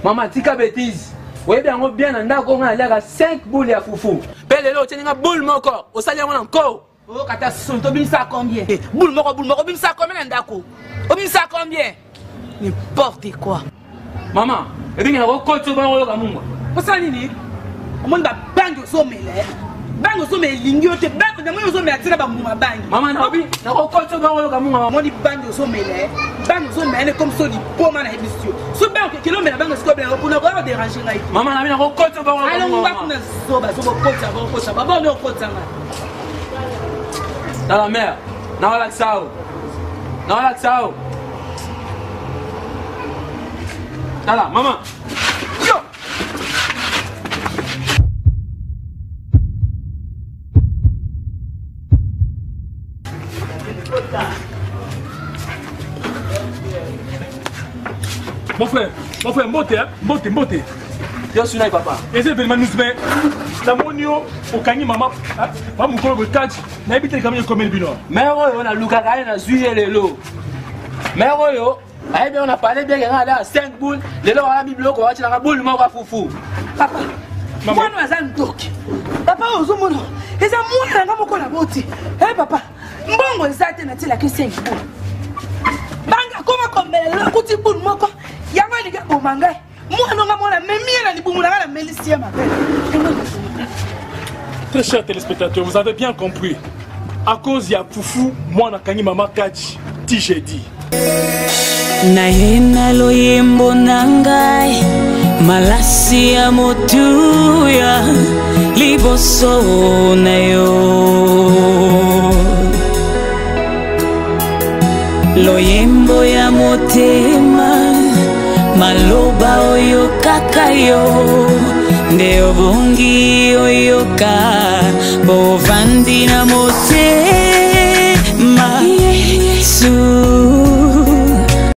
Mama tika betise. Oyebi yango bien na ndako nga naliaka 5 boule ya fufu. Pe lelo otieli nga boule moko, osali yango na nko. Oyoka ta soni, tobimisa combien? Eh, boule moko, boule moko, obimisa combien na ndako? Obimisa combien? N'importe quoi. Mama, ebingi na kokoti oyo oyoka mungwa. Osala nini? Omoni ba bangi ozomela eh? Bangi ozomela elingi yo te, bangi namoni ozomela tina bambuma bangi. Mama nabi nakokoti oyo oyoka mungwa. Omoni bangi ozomela eh? Bangi ozomela ne comme so liboma na yebisi yo. So bangi okende omela bangi sikoyo bela kuna koya koderange ngai. Mama nabi nakokoti oyo oyoka mungwa. Alongwa kuna zoba zoba okotisa ba okotisa ba boni okotisa ngai. Tala mère, naolakisa yo. Naolakisa yo. Tala mama. Yo. Mon frère, mbote, hein? Mbote, mbote. Yo sunai papa. Eza événement news mais namoni yo okangi mama ba mokolo boye kati nayebi te likambo ekomeli bino. Mère oyo nalukaka ye nazwi ye lelo. Mère oyo ayebi yango na pale bien kenga alaka 5 boule lelo alambi biloko bawatilanga boule moko ya fufu. Papa, mwana aza ndoki. Papa oyo ozomona eza mwana nga moko na boti. Eh papa, mbongo eza te natielaki 5 boule. Banga akoma komela lelo akuti boule moko yango elingi aboma ngai. Mwana nga mwana memi ye na libumu na ngai namelisi ye mabele. Très chers téléspectateurs, vous avez bien compris. À cause ya fufu, mwana kangi mama kaji, ti jeudi. Naye na loyembo na ngai malasi ya motuya liboso na yo loyembo ya motema maloba oyo kaka yo nde obongi oyoka bovandi na motema Yesu.